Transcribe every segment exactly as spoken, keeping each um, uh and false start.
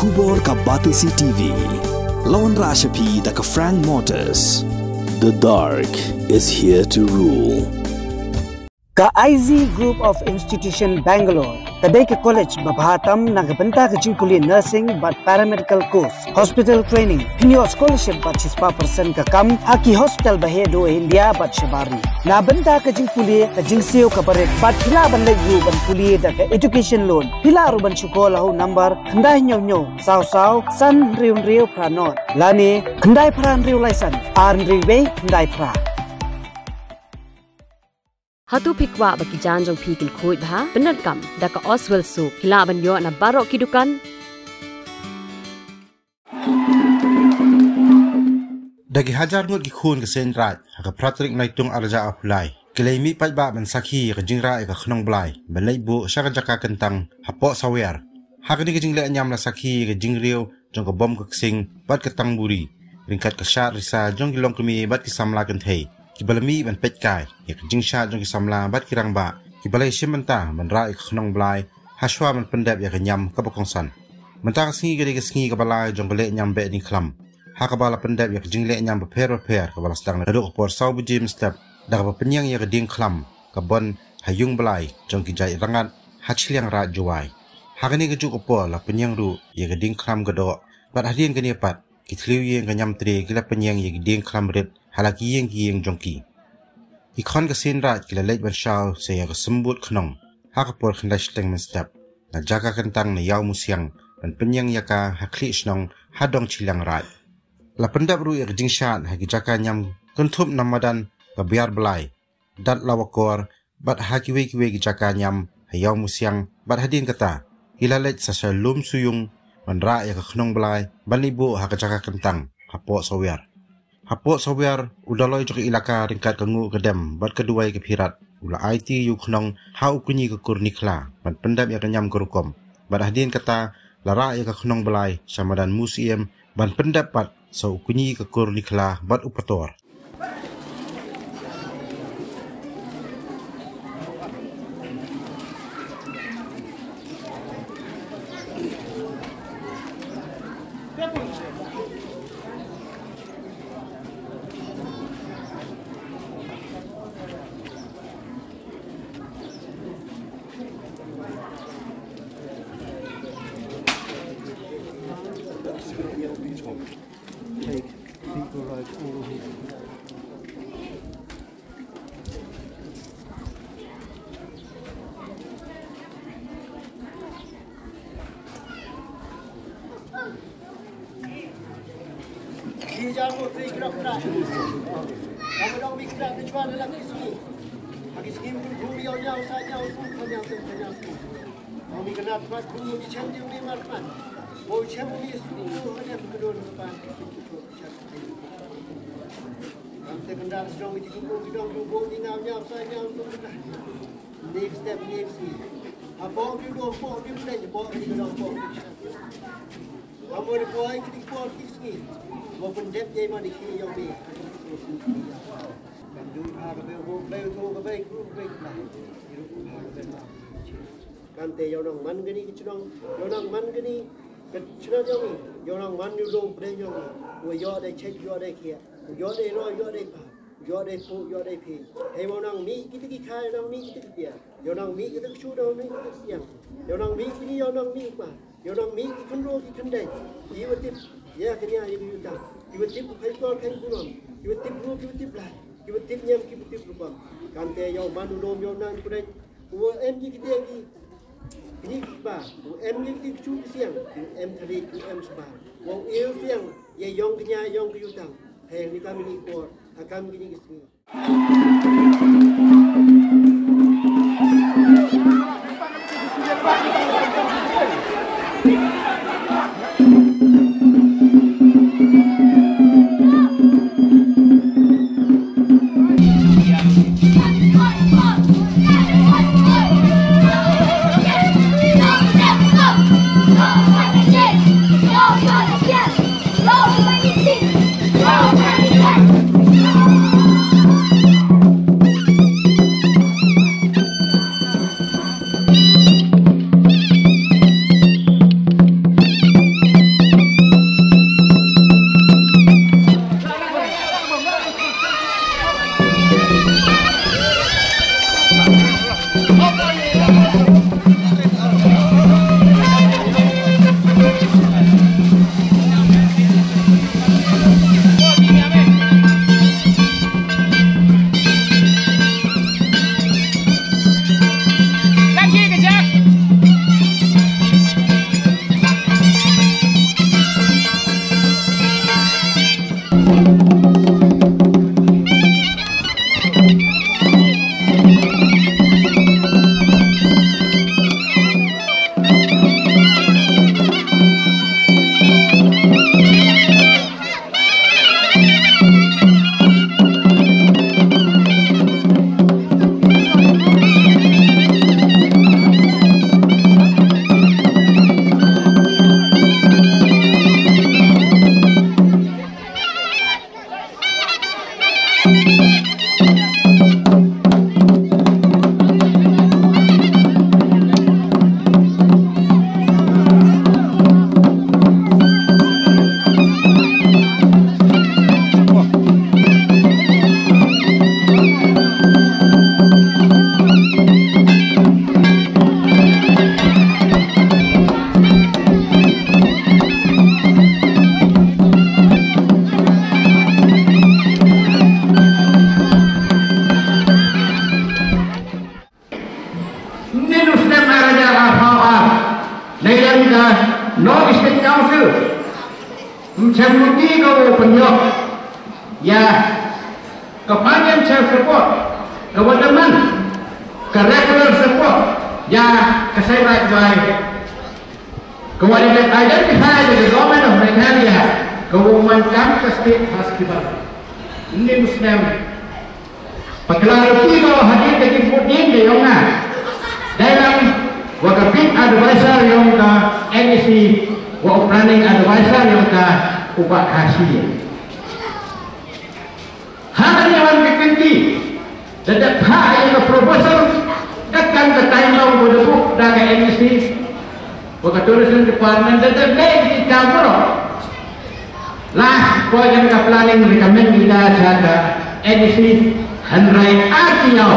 Khubor ka Batesi T V. La wanrah sha phi da ka Frank Motors. The dark is here to rule. Ka I Z Group of Institution Bangalore ka dei ka college ba bha tam na ka bynta ka jingpule nursing bad paramedical course, hospital training, hynñiew scholarship bad shispah percent ka kam ha ki hospital ba heh duh ha India bad shabar ri. Na bynta ka jingpule ka jingsiew kaba rit bad phi lah ban leit ruh ban pule da ka education loan. Phi lah ruh ban shukor ha u number khyndai hynñiew hynñiew saw saw san hynriew hynriew phra nod lane khyndai phra hynriew lai san ar hynriew wei khyndai phra. Hato phi kwah ba ki jaiñ jong phi kin khuid bha? Pyndonkam da ka Oswell Soap, ki lah ban ïoh na baroh ki dukan. Da ki hajar ngut ki khun ka Seiñ Raij ha ka phra tarik Naitung arhajar arphew lai ki la mih paidbah ban sakhi ïa ka jingrah ïa ka khnong Blai ban leit buh sha ka jaka kyntang hapoh Sawiar. Ha kane ka jingleh niam la sakhi ïa ka jingriew jong ka bom ka ksing bad ka tangburi ryngkat ka shad risa jong ki longkmie bad ki samla kynthei kiba la mih ban peit kai ïa ka jingshad jong ki samla bad ki rangbah kiba la ïashim bynta ban rah ïa ka khnong Blai hashwa ban pyndep ïa ka niam kaba kongsan. Mynta ka sngi ka dei ka sngi kaba lai jong ka leh niam Behdieñkhlam, ha kaba la pyndep ïa ka jingleh niam bapher bapher kaba la sdang naduh ka por saw baje mynstep da kaba pynïeng ïa ka diengkhlam ka bun ha ïing blai jong ki jait Rangat ha Chilliangraij, Jowai. Ha kane kajuh ka por la pynïeng ruh ïa ka diengkhlam ka doh bad hadien kane pat ki thliew ïing ka niam tre ki la pynïeng ïa ki diengkhlam rit ha la ki ïing ki ïing jong ki. Ki khon ka Seiñ Raij ki la leit ban shaw sa ïa ka symbud khnong ha ka por khyndai shiteng mynstep na jaka kyntang na Ïawmusiang ban pynïeng ïa ka ha khlieh shnong ha dong Chilliangraij. La pyndep ruh ïa ka jingshad ha ki jaka niam kynthup na madan ka Biar Blai, Dad Lawakor bad ha kiwei kiwei ki jaka niam ha Ïawmusiang bad hadien kata ki la leit sa sha Lumsuyung ban rah ïa ka khnong Blai ban leit buh ha ka jaka kyntang hapoh Sawiar. Hapoh Sawiar u Daloi jong ka ilaka ryngkat ka Nguh ka Dem bad ka Duwai ka Phirat u la aiti ïa u khnong ha u Kñi ka Kur Nikhla ban pyndep ïa ka niam ka rukom bad hadien kata la rah ïa ka khnong Blai sha madan Musiem ban pyndep pat sa u Kñi ka Kur Nikhla bad u Pator. Take feet right over here. Ki jam ko tri krap krap. Ka ba dong mi krap ki chuan la ki sngi. Ha ki sngi mun ku ri au nyau sa nyau su ka nyau tem ka nyau su. Au mi kna tmat ku mi chem di mi mat mat. Mo chem mi su ku ha nyam ku don ku pan. Kam te kandar sdong ki ku ku dong ku ku ni nyau nyau sa nyau su ka. Next step, next step. Hapoh ki dong, hapoh ki dong, hapoh ki dong, hapoh ki dong. Hamoh ni poi ki ding por ki sngi. Mo pyndep jai ma ni ki yong ni. Kan du ha ka bei, ho ka bei, ho ka bei, kru ka bei, kru ka bei. Kan te ïoh nang man kani ki chnong, ïoh nang man kani ki chnong yong ni, ïoh nang man ïoh long pre yong ni. Wo ïoh dei chet, ïoh dei kia, ïoh dei ro, ïoh dei pa. Ïoh dei phuh, ïoh dei phi. Hei, ïoh nang mih kita ki khai, ïoh nang mih kita ki pia. Ïoh nang mih kita ki shu, ïoh nang mih kita ki siang. Ïoh nang mih kini, ïoh nang mih kpa. Ïoh nang mih ki khynroo ki khyndai. Ki wa tip ïa ka nia ïa ka ïuta. Ki wa tip u khai kor khai burom. Ki wa tip ruh, ki wa tip lai. Ki wa tip niam, ki wa tip rukom. Kan te ïoh man u lum, ïoh nang kudai. U em ki kite ki. Kini ki kpa. U em ki kite ki shu ki siang. U em thari, u em sba. U em siang. Ïa ïong ka nia, ïong ka ïuta. Hei, ni ka mini por. Ha kam kini ki sngi. North Eastern Council, ym shym luti ka u pynïoh ïa ka financial support ka wa demand ka regular support ïa ka Seiñ Raij Wai, ka wa dei identify da ka Government of Meghalaya ka wa man kam ka state hospital. Ni musnem Pakla ruti ko hadien ka jingput ïing ka jong nga. Dei lang wa ka bit advisor jong ka N E C, wa u planning advisor jong ka u Bah Khasi. Ha kane wan ka kynti da dep ha ïa ka proposal, da kan ka time long ko da buk da ka N E C. Wa ka tourism department da dep dei ki kam bro. Last point jong ka planning recommend ïa ka sha ka N E C, hynrei ar ki ïaw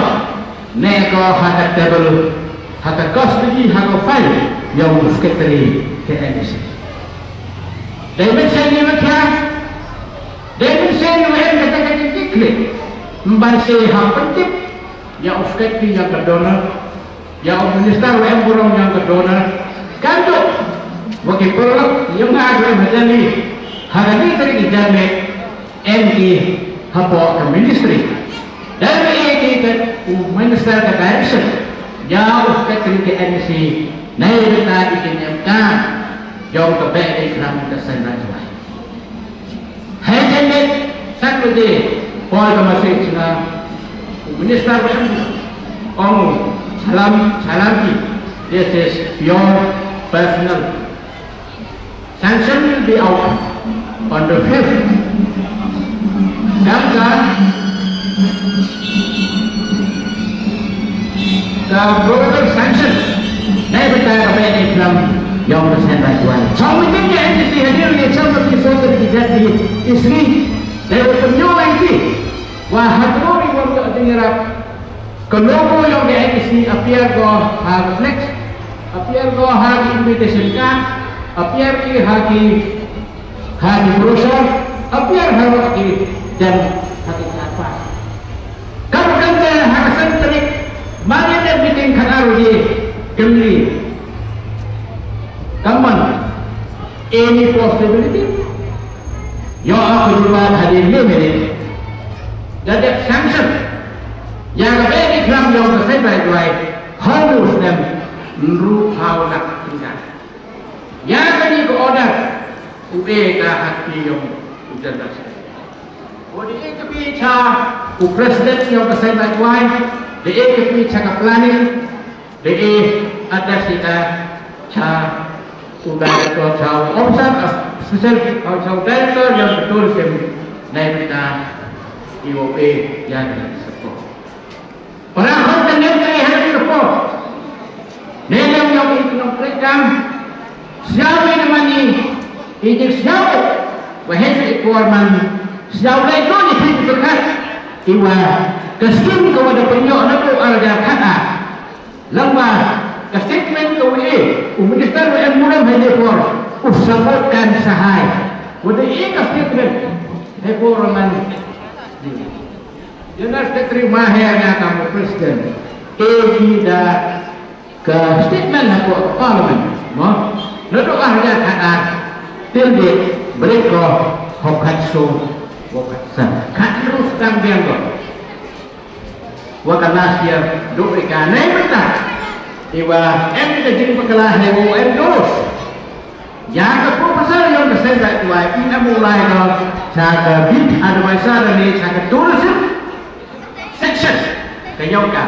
ne ko ha ka table, ha ka custody, ha ka file jong u secretary ka N E C. Dei mynsiem ïa ka, dei mynsiem ïa ka, ka, ka, ka, ka, ban se ha pyntip ïa u secretary ïa ka donor, ïa u minister wa em burom ïa ka donor. Kan duk wa ki paralok ïa nga dei ha Delhi ha ka ni tarik i janmiet, em ki hapoh ka ministry. Dan ïa ki ka u minister ka direction ïa u secretary ka N E C, nei bynta ki kin em ka jong ka Behdeiñkhlam ka Seiñ Raij Wai. Hai jengit sat baje, Paul ka message na u minister, ong salam, salam ki, this is pure personal. Sanction will be out on the fifth. Dang ka Ka proposal sanction. Nei bynta ka Behdeiñkhlam jong ka Seiñ Raij Wai. Chong meeting ka N E C hadien ïa chong ka ki sosar ki jait ki isri. Dei u pynïoh ïa ki wa ha kano ki wan ka jingïarap. Ka logo jong ka N E C appear ko ha ka flex, appear ko ha ki invitation card, appear ki ha ki ha ki brochure, appear ha ki jan ha ki card pass. Kam kane ha ka san tarik, ma ngi dep meeting khatar baje, kylli. Kam wan, any possibility? Ïoh ka jubab hadien le minit. Da dep sanction ïa ka Behdeiñkhlam jong ka Seiñ Raij Wai, ha u snem hynriewphew lak tyngka. Ïa kane ka order u e ka ha kti jong u General Secretary. Wa da e ka phi cha u President jong ka Seiñ Raij Wai, da e ka phi cha ka planning, da e address ïa ka cha u director, cha u officer, uh, special, uh, cha u director jong ka tourism, nei bynta i wa u e ïa ka support. Para khot ka nem ka heret ka por. Ne nem yong i nong trei kam. Siaw i na mani i jing siaw. Wa het i por man siaw lai ko ni phi tu kat. I wa ka skim ka wa da pynyoh na tu arja khat a. Lang ba ka statement ka wa i u minister wa em muram hai de por. U sabot kan sahai. Wa da i ka statement hai por man. General Secretary Maher na ka mo President. E ki da ka statement ha ko Parliament. Mo? Naduh ar hajar khatar. Till date, bret ko hok khat so, hok khat san. Khat terus tang biang ko. Wa ka last year, duh ika nai mata. Iwa em ka jing pakala hai wa em terus. Ïa ka proposal yong ka Seiñ Raij Wai, i na mu lai ka cha ka bit advisor ne cha ka tourism section ka yong ka.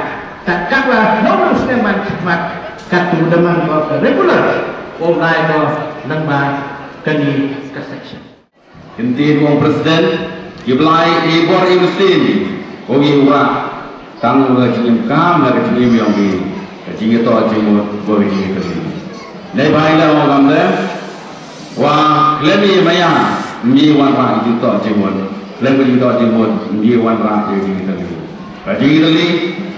Ta ka wa no no sne man mat ka tu da man ka regular. Wa lai ka nang ba ka ni ka section. Kynti ong President, ki blai i bor i mstin, ong i wa, tang wa ka jingim kam, wa ka jingim yong i, ka jingim to jingim, wa ka jingim to jingim. Nei bai la ong kam le, wa, khlem i maya, mi wan ra i jingim to jingim, khlem i jingim to jingim, mi wan ra i jingim to jingim. Ka jingim to li,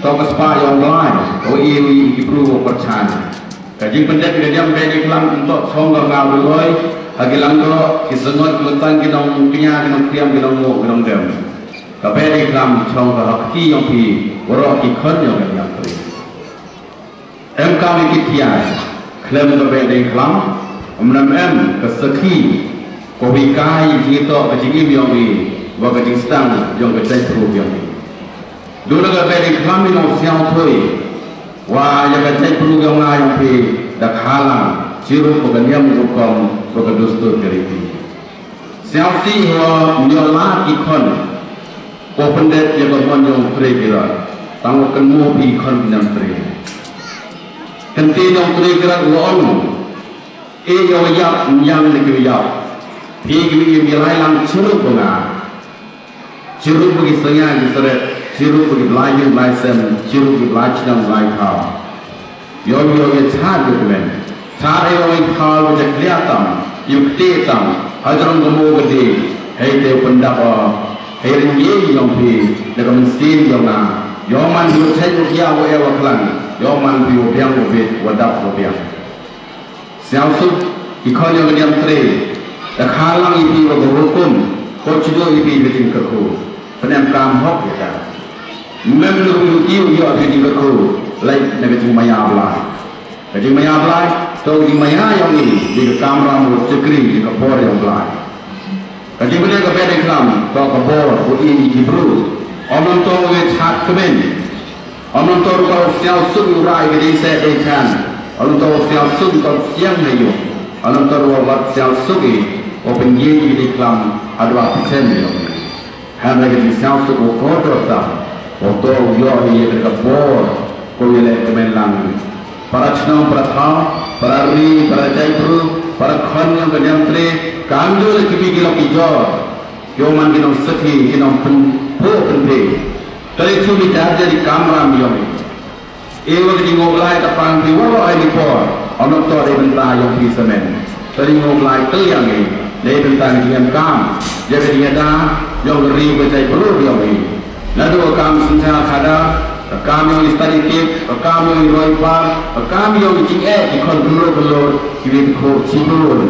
to ka spa yong blai, o i, i ki bru, o perchan. Ka jingpyndep ka jam ka jingklam ntok chong ka nga u loi, ha ki langdo, ki sengot, ki lutang, ki nong kñia, ki nong kriam, ki nong mo, ki nong dem. Ka beh dei klam chong ka ha ki yong phi, warok ki khon yong ka jam phi. Em kam ki kiai, khlem ka beh dei klam, Ym em ka sakhi ko wi kai jingitoh ka jingim yong i wa ka jingsdang yong ka jaitbru yong i. Duna ka beri kami nong siang thui wa ya ka jaitbru yong nga yong phi da khalang chiru ko ka niam rukom ko ka dustur ka riti. Siang si ho nyola ki khon ko pendet ya ka mon yong tre kira tang ko kenmu phi khon pinam tre. Kenti yong tre kira wa ong e yong yap nyang ne ki yap. Phi ki mi lai lang chiru ko nga. Chiru bagi sengya ki seret, chiru bagi belayu belai sem, chiru bagi belai chinam belai khaw. Yong yong ya chad yu kmen. Chad e yong ya khaw yu jak lia tam, yu kte tam, hajrong kemo gede, hei te pendap o, hei ring ye yong phi, da ka mensin yong na, yong man yu chad yu kia wa e wa klang, yong man yu biang wa bit, wa dap wa biang. Siaw suk ki khon yong ka niam tre da khalang i pi wa ka hukum ko chido i pi ka jingkyrkhu. Penem kam hok ya ka mem lu yu ki u yo ka jingkyrkhu lai na ka jingmaya blai. Ka jingmaya blai to ka jingmaya yong i di ka kamram wa chakri di ka por yong blai. Ka jingpyneh ka beh dei klam to ka bor u i ki bru. Om nang to ngi chat kmen. Om nang to ka siaw suk u rai ka dei se dei chan. Om nang to siaw suk to siang ne yu. Om nang to wa wat siaw suk i o pynye ki dei klam adwa pichen ne yu. Han da ka dei siaw suk u ko to ta. O to u yo i ka bor ko ye le kmen lang. Para chnong, para thaw, para ri, para jaitbru, para khon yong ka niam tre, kam ju le kibi ki lok ki jor. Yo man ki nong sakhi, ki nong pynpho pynphe. Tali chu mi jar jar i kamram yong i. E wa ki ngoh lai ta pang pi wa lo ai ni por. Om nong to dei bynta yong pi semen. Tali ngoh lai tel yong i. Dei bynta ki jingem kam. Ya ki jingada yong ri ba jaitbru yong i. Naduh ka kam synshar khadar, ka kam yong i study tip, ka kam yong i roi par, ka kam yong i jingeh ki khon khynrut khynrut, ki wi ki khur chibun.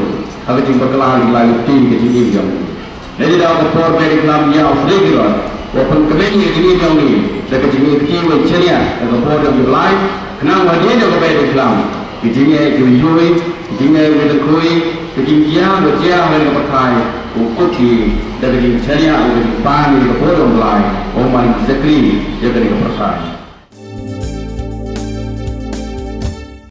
Ha ka jingbakla ki la yuti ka jingim yong i. Lei da ka por beri klam ya u Freddy Rod wa pynkmen i ka jingim yong i da ka jingim ki wa chania da ka por yong i lai. Khnang wa dei da ka beri klam ki jingim ki wa yui, ki jingim ki da kui, ki jingim ki ya wa jia ha ka pathai u kut ki da ka jingchania u ka jingpan i ka por yong i lai. Wa man ki sakri ya ka ni ka pathai.